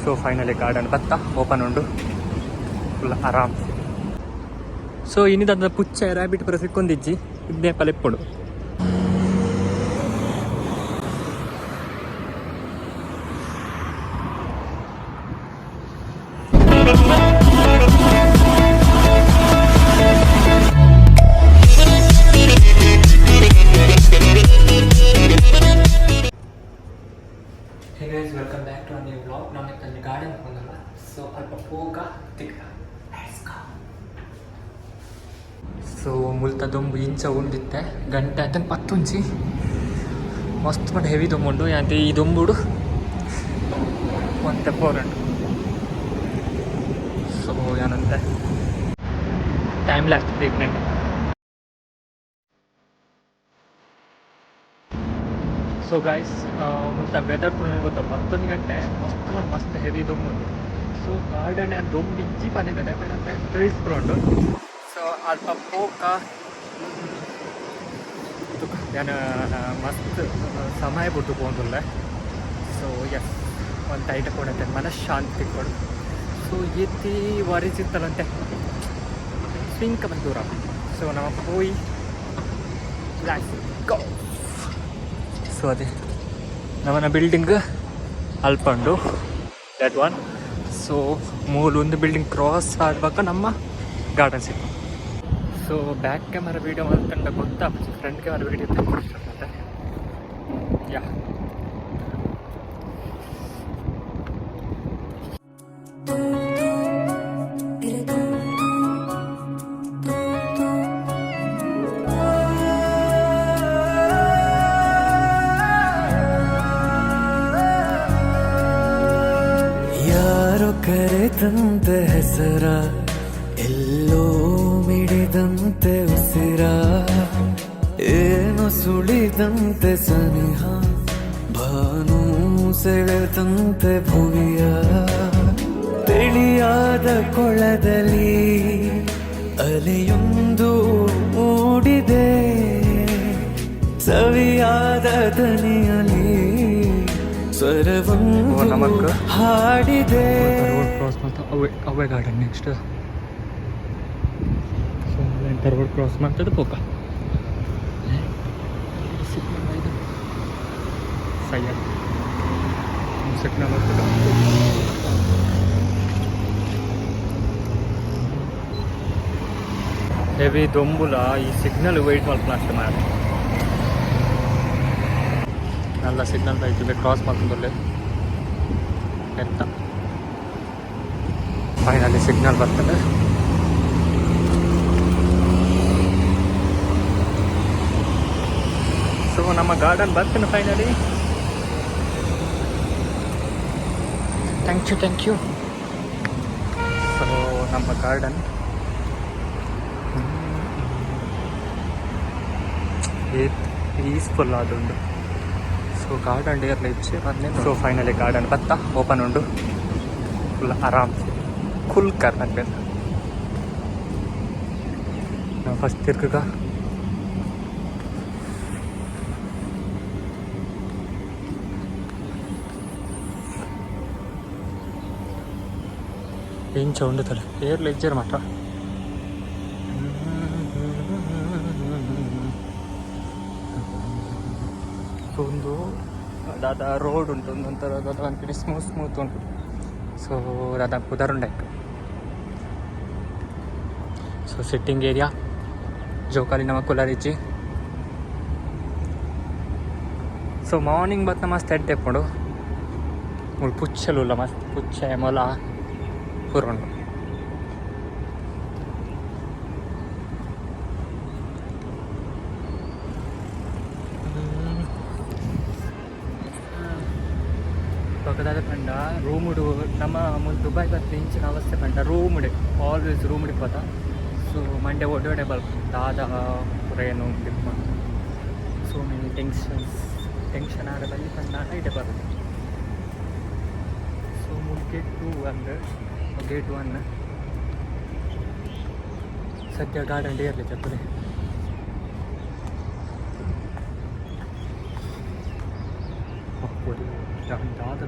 ಸೊ finally garden ಬತ್ತ open ಉಂಡು ಫುಲ್ ಆರಾಮ್. ಸೊ ಇನ್ನಿದ ಪುಚ್ಚ ರ್ಯಾಬಿಟ್ ಪೂರ ಸಿಕ್ಕೊಂದಿಜ್ಜಿ, ಇದ್ದೇ ಪಲೆಪ್ಪುಡು. Hey guys, welcome back to new vlog. ನಾನು ಅಲ್ಲಿ ಗಾರ್ಡನ್ ಬಂದಲ್ಲ, ಸೊ ಅಲ್ಪ ಪೋಗ ತಿಕ್ಕ. ಸೊ ಮುಲ್ತ ದೊಂಬು ಇಂಚ ಉಂಡಿತ್ತೆ. ಗಂಟೆ ಆತನ ಪತ್ತುಂಚಿ. ಮಸ್ತ್ ಪಂಡ ಹೆವಿ ದೊಂಬುಂಡು. ಯಾಂತೆ ಈ ದೊಂಬುಡು ಒಂತೆ ಪೋರಂಡು. ಸೊ ಏನಂತೆ ಟೈಮ್ ಲ್ಯಾಪ್ಸ್ ಟ್ರೀಟ್ಮೆಂಟ್. ಸೊ ಗೈಸ್, ಮುಲ್ತ ವೆದರ್ ಪೂರ ಗೊತ್ತ, 11 ಗಂಟೆ ಮಸ್ತ್ ಮಸ್ತ್ ಹೆವಿ ದೊಂಬುಂಡು. ಸೊ ಗಾರ್ಡನ್ ದೊಂಬು ಇಜ್ಜಿ ಪನೆ ತಿಳಿಸ್ಕೊಂಡು. ಸೊ ಅಲ್ಪ ಪೋಕ ಯಾನ್ ಮಸ್ತ್ ಸಮಯ ಬಿಟ್ಟು ಪೋಂದುಲ್ಲೆ. ಸೊ ಎಸ್, ಒಂದು ಐಟ ಕೊಡತ್ತೆ, ಮನಃಶಾಂತಿ ಕೊಡು. ಸೊ ಎತ್ತಿ ವರಿಸಿತ್ತಲಂತೆ ಸ್ವಿಂಕ ದೂರ. ಸೊ ನಮ್ಮ ಪೋಯಿ, ಗೋ. ಸೊ ಅದೇ ನಮ್ಮನ ಬಿಲ್ಡಿಂಗ್ ಅಲ್ಪ ಉಂಡು, that one. So ಮೂಲು ಒಂದು ಬಿಲ್ಡಿಂಗ್ ಕ್ರಾಸ್ ಆಡ್ಬೇಕ ನಮ್ಮ ಗಾರ್ಡನ್ ಸಿಕ್ಕು. ಸೊ ಬ್ಯಾಕ್ ಕ್ಯಾಮರಾ ವೀಡಿಯೋ ಮಾಡ್ತಂಡ ಗೊತ್ತಾಗ್ತದೆ, ಫ್ರಂಟ್ ಕ್ಯಾಮರಾ ವೀಡಿಯೋ ಮತ್ತೆ. ಯಾ. ಯಾರೋ ಕರೆತಂತೆ ಹೆಸರ, ಎಲ್ಲೋ ಮಿಡಿದಂತೆ ಉಸಿರ, ಏನೋ ಸುಳಿದಂತೆ ಸನಿಹ, ಭಾನು ಸೆಳೆದಂತೆ ಭುವಿಯ. ತಿಳಿಯಾದ ಕೊಳದಲ್ಲಿ ಅಲೆಯೊಂದು ಮೂಡಿದೆ, ಸವಿಯಾದ ದನಿಯಲಿ ಸ್ವರವೊಂದು ನಮಕ್ ಹಾಡಿದೆ. ರೋಡ್ ಕ್ರಾಸ್ ಮಾಡ್ತಾ ಅವೇ ಅವೇ ಗಾರ್ಡನ್ ನೆಕ್ಸ್ಟ್. ಸೊ ಎಂತ ರೋಡ್ ಕ್ರಾಸ್ ಮಾಡ್ತದೆ ಪೋಕ. ಸಿಗ್ನಲ್ ಇದು ಸಯ್ಯ ಸಿಗ್ನಲ್ ಹೋಗ್ತದೆ. ಹೆವಿ ದೊಂಬುಲ. ಈ ಸಿಗ್ನಲ್ ವೆಯ್ಟ್ ಮಲ್ಪನ ಅಷ್ಟೇ ಮಾಡ. ನಲ್ಲ ಸಿಗ್ನಲ್ ಆಯ್ತು, ಕ್ರಾಸ್ ಮಾಡ್ಕೊಂಡಲ್ಲೇ ಎಂತ. ಫೈನಲಿ ಸಿಗ್ನಲ್ ಬರ್ತದೆ. ಸೊ ನಮ್ಮ ಗಾರ್ಡನ್ ಬರ್ತೇನೆ finally. Thank you, thank you. So ನಮ್ಮ ಗಾರ್ಡನ್ ಪೀಸ್ಫುಲ್ ಆದುಂಡು. ಸೊ ಗಾರ್ಡನ್ ಡೇರ್ಲ ಇಚ್ಚೆ ಬಂದೆ. ಸೊ ಫೈನಲಿ ಗಾರ್ಡನ್ ಬತ್ತ ಓಪನ್ ಉಂಡು. ಫುಲ್ ಆರಾಮ್ ಕುಲ್ ಕರ್ ಅನ್ಬೇಕು. ನಾವು ಫಸ್ಟ್ ತಿರ್ಗಗ. ಇಂಚ ಉಂಡು ತಲೆ ಏರ್ಲ ಇಜ್ಜೆರ್ ಮಾತ್ರ. ಸೊ ಒಂದು ದಾದ ರೋಡ್ ಉಂಟು, ಒಂದೊಂಥರ ದಾದ ಒಂಥರ ಸ್ಮೂತ್ ಸ್ಮೂತ್ ಉಂಟು. ಸೊ ದಾದ ಪುದರುಂಡಾಯ್ತು. ಸೊ ಸಿಟ್ಟಿಂಗ್ ಏರಿಯಾ, ಜೋಕಾಲಿ ನಮ್ಮ ಕುಲರಿಚಿ. ಸೊ ಮಾರ್ನಿಂಗ್ ಬತ್ತ ಮಸ್ತ್ ಎಡ್ಡೆ ಪುಂಡು. ಮುಲ್ ಪುಚ್ಚೆಲುಲ್ಲ, ಮಸ್ತ್ ಪುಚ್ಚೆ ಮೊಲ ಪೂರ ಉಂಡು. ಬೊಕ ಪಂಡ ರೂಮುಡು ನಮ್ಮ ಮುಲ್ ದುಬೈ ಬತ್ತ್ ಇಂಚಿನ ಅವಸ್ಥೆ ಪಂಡ ರೂಮುಡೆ ಆಲ್ವೇಸ್ ರೂಮುಡು ಪೋತ. ಸೊ ಮಂಡೆ ಒಡೆ ಒಡೆ ಬಲ್ಪುಂಡು, ದಾದ ಪೂರ ಏನು. ಸೊ ಮೆನಿ ಟೆನ್ಷನ್ಸ್, ಟೆನ್ಷನ್ ಆರ ಬಲ್ಲಿ ಪಂಡ ಇಡೆ ಬರೋದು. ಸೊ ಮೂಲು ಗೇಟ್ ಟೂ ಅಂದ್ ಗೇಟ್ ಒನ್. ಸದ್ಯ ಗಾರ್ಡನ್ ಇರಲಿ ಚಪ್ಪಲಿ. ದಾದ.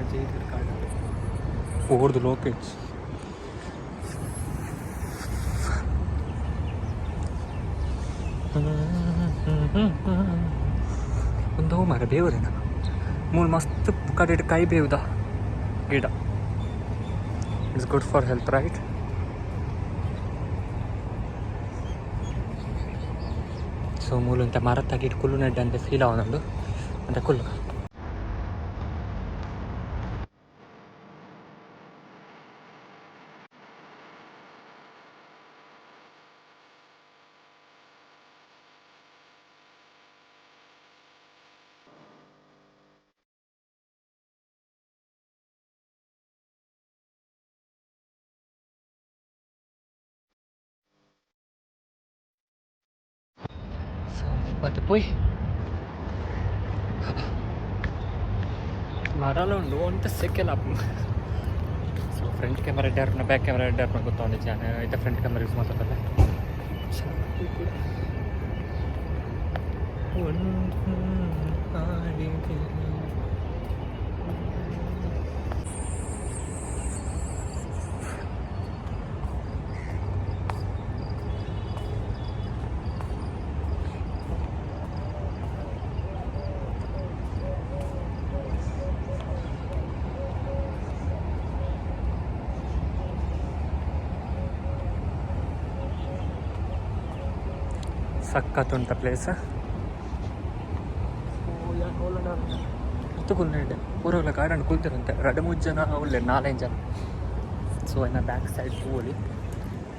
ಒಂಜಿ ಕಾಡು ಓಡ್ದು ಲೋಕೇಜ್. ಒಂದು ಮರ ಬೇವುದೇನ ಮೂಲು ಮಸ್ತ್ ಕಡೆಟ್ ಕೈ ಬೇವುದ ಗಿಡ. It's good for health, right? So ಮೂಲು ಅಂತ ಮರತ್ತಾಗಿ ಕುಲ್ಲು ನೆಡ್ಡ ಅಂತ ಫೀಲ್ ಆವೊಂದುಂಡು ಅಂತ ಕುಲ್ಲು. ಸೊ ಮತ್ತೆ ಪೋಯ್ ಮರಲ ಉಂಡು ಒಂತೆ ಸೆಕೆಲ. ಸೊ ಫ್ರಂಟ್ ಕ್ಯಾಮರಾ ಎಡ್ಡೆ ಆರ್ಪುನ, ಬ್ಯಾಕ್ ಕ್ಯಾಮರಾ ಎಡ್ಡೆ ಆರ್ಪುನ ಗೊತ್ತೊಂದಿಜ್ಜಿ. ಯಾನ್ ಇತ್ತೆ ಫ್ರಂಟ್ ಕ್ಯಾಮರಾ ಯೂಸ್ ಮಲ್ತೊಂದುಲ್ಲೆ. ಒಂದು ಹಾಡಿದೆ. ಸಖತ್ ಉಂಟ ಪ್ಲೇಸ್. ಕುಲ್ನೆಡ್ ಪೂರಲ ಗಾರ್ಡನ್ ಕುಲ್ತಿರಂತೆ. ರಡ್ಡ್ ಮೂಜಿ ಜನ ಉಲ್ಲೆರ್, ನಾಲೈದು ಜನ. ಸೊ ಇನ್ನ ಬ್ಯಾಕ್ ಸೈಡ್ ತೂವೊಲಿ,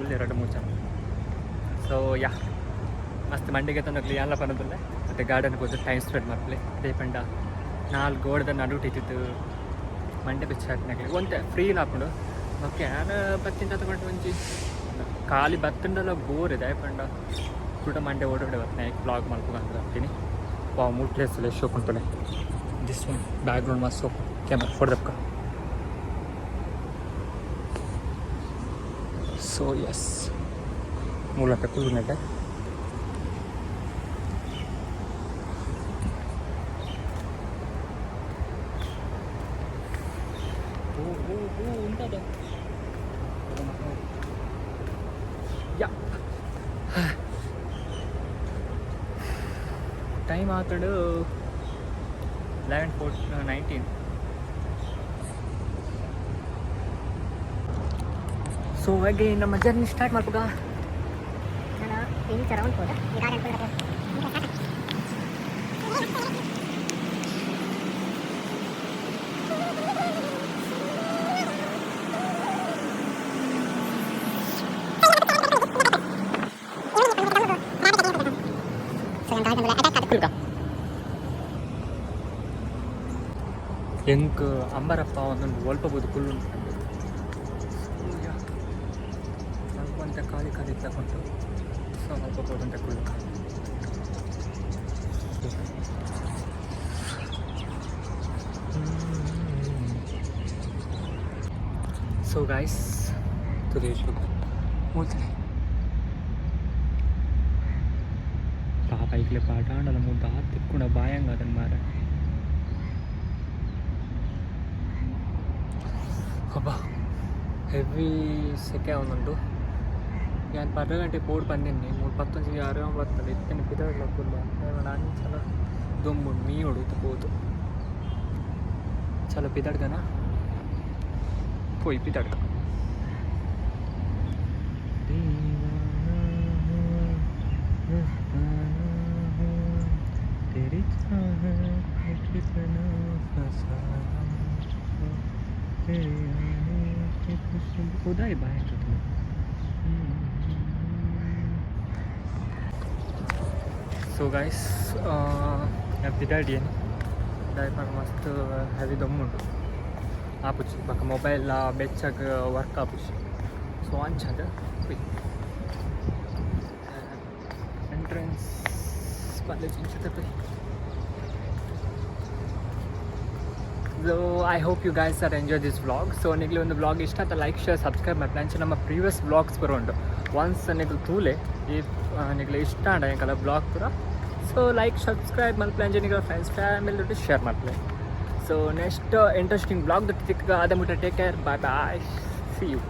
ಉಲ್ಲೆರ್ ರಡ್ಡ್ ಮೂಜಿ ಜನ. ಸೊ ಯಾ, ಮಸ್ತ್ ಮಂಡಿಗೆ ತನಕ್ಲಿ ಯಾನ್ಲ ಪನೊಂದುಲ್ಲೆ. ಮತ್ತು ಗಾರ್ಡನ್ ಪೋದು ಟೈಮ್ ಸ್ಪೆಂಡ್ ಮಲ್ಪುಲೆ. ದಾಯೆ ಪಂಡ ನಾಲ್ ಗೋಡೆದ ನಡುಟ್ ಇತ್ತಿತ್ತು ಮಂಡೆ ಬೆಚ್ಚ ಆಪಿನಕ್ಲೆಗ್ ಒಂತೆ ಫ್ರೀಲ್ ಆಪುಂಡು. ಬೊಕ್ಕ ಯಾನ್ ಬತ್ತಿನ ತಗೊಂಡು ಒಂಜಿ ಖಾಲಿ ಬತ್ತುಂಡಲ ಬೋರ್. ದಾಯೆ ಪಂಡ ಕುಡ ಮಂಡೆ ಓಡೋಡೆ ಬತ್ತಿನ ವ್ಲಾಗ್ ಮಲ್ಪುಗ ಅಂತ ಬರ್ತೀನಿ. ವಾ, ಮೂರು ಪ್ಲೇಸ್ ಉಲ್ಲೆ, ಶೋಕ್ ಉಂಟುಲೆ. This one back ground ಮಸ್ತ್ ಸೋಕು. ಕ್ಯಾಮ್ರಾ ಫೋಟೋ ದೆಪ್ಕ. ಸೊ ಎಸ್, ಮೂಲಕ ಕುಲ್ಲುನೆಡ್ಡೆ. ಓ ಓ ಓ, ಉಂಟದ. ಯಾ, ಟೈಮ್ ಆತಡು 11:19. ಸೊ ಅಗೈನ್ ನಮ್ಮ ಜರ್ನಿ ಸ್ಟಾರ್ಟ್ ಮಲ್ಪುಗ. ನಾನು ಇಂಚ ರೌಂಡ್ ಹೋದ ಈ ಗಾರ್ಡನ್ ಫುಲ್. ಕುಲ್ಗ. ಎಂಕ್ ಅಂಬರಪ್ಪ ಒಂದೊಂದು ಒಲ್ಪ ಬೋದು ಕುಲ್ಲುಂಡು. ಅಲ್ಪ ಒಂತೆ ಖಾಲಿ ಖಾಲಿ ತಗೊಂಡು, ಸೊ ಅಲ್ಪ ಬೋದಂತೆ ಕುಲ್ಲು. ಸೊ ಗೈಸ್, ತುದೇಶ್ ಮೂಲ್ತನೆ ಪಾಪ ಐಕ್ಲೆ ಪಾಠ ಆಂಡಲ ಮುದ್ದ ತಿಕ್ಕುಂಡ ಬಾಯಂಗ ಅದನ್ನ ಮಾರ. ಅಬ್ಬಾ, ಹೆವಿ ಸೆಕೆ ಒಂದುಂಡು. ಯಾನ್ ಪದ ಗಂಟೆ ಪೋಡು ಬಂದಿನಿ. ಮೂರು ಪತ್ತೊಂಜಿ ಆರು ಬರ್ತದೆ. ಇತ್ತನೆ ಪಿದಡ್ಲ ಪುಲ್ಲ ಅಂಚಲ ದೊಂಬುಂಡು. ಮೀಯೋಡು ಇತ್ತು ಪೋದು. ಚಲೋ ಪಿದಡ್ಗನ, ಪೋಯ್ ಪಿದಡ್ಗ. तेरी चाहत में कितना फसाना हो, तेरे आने की खुशबू उदाई बाय. ಸೊ ಗೈಸ್, ಪಿದಾಡಿಯನ್. ದಾಯೆ ಪಂಡ ಮಸ್ತ್ ಹೆವಿ ದಮ್ಮುಂಡು, ಆಪುಜಿ. ಬೊಕ ಮೊಬೈಲ್ ಬೆಚ್ಚಗ್ ವರ್ಕ್ ಆಪುಜಿ. ಸೊ ಅಂಚಾದ್ ಎಂಟ್ರೆನ್ಸ್ ಪಲ್ಲೆ. So I hope you guys are enjoy this vlog. So ನಿಗ್ಲು ಒಂದು ವ್ಲಾಗ್ ಇಷ್ಟ ಅಂತ ಲೈಕ್, ಶೇರ್, ಸಬ್ಸ್ಕ್ರೈಬ್ ಮಾಡ್ತೀನಿ. ಅಂಚೆ ನಮ್ಮ ಪ್ರೀವಿಯಸ್ ವ್ಲಾಗ್ಸ್ ಬರೋಂಡು ಒನ್ಸ್ ನಿಗ್ಲು ತೂಲೆ. ಈ ನಿಗ್ಲು ಇಷ್ಟ ಅಂಡ ಎಂಕಲ ವ್ಲಾಗ್ ಪೂರ. ಸೊ ಲೈಕ್, ಸಬ್ಸ್ಕ್ರೈಬ್ ಮಲ್ಪಲೆ. ಅಂಚೆ ನಿಗ್ಲ ಫ್ರೆಂಡ್ಸ್, ಫ್ಯಾಮಿಲಿ ಶೇರ್ ಮಲ್ಪಲೆ. So so next interesting vlog ತಿಕ್ಕ ಅದ ಮುಟ್ಟ, take care, bye bye, see you.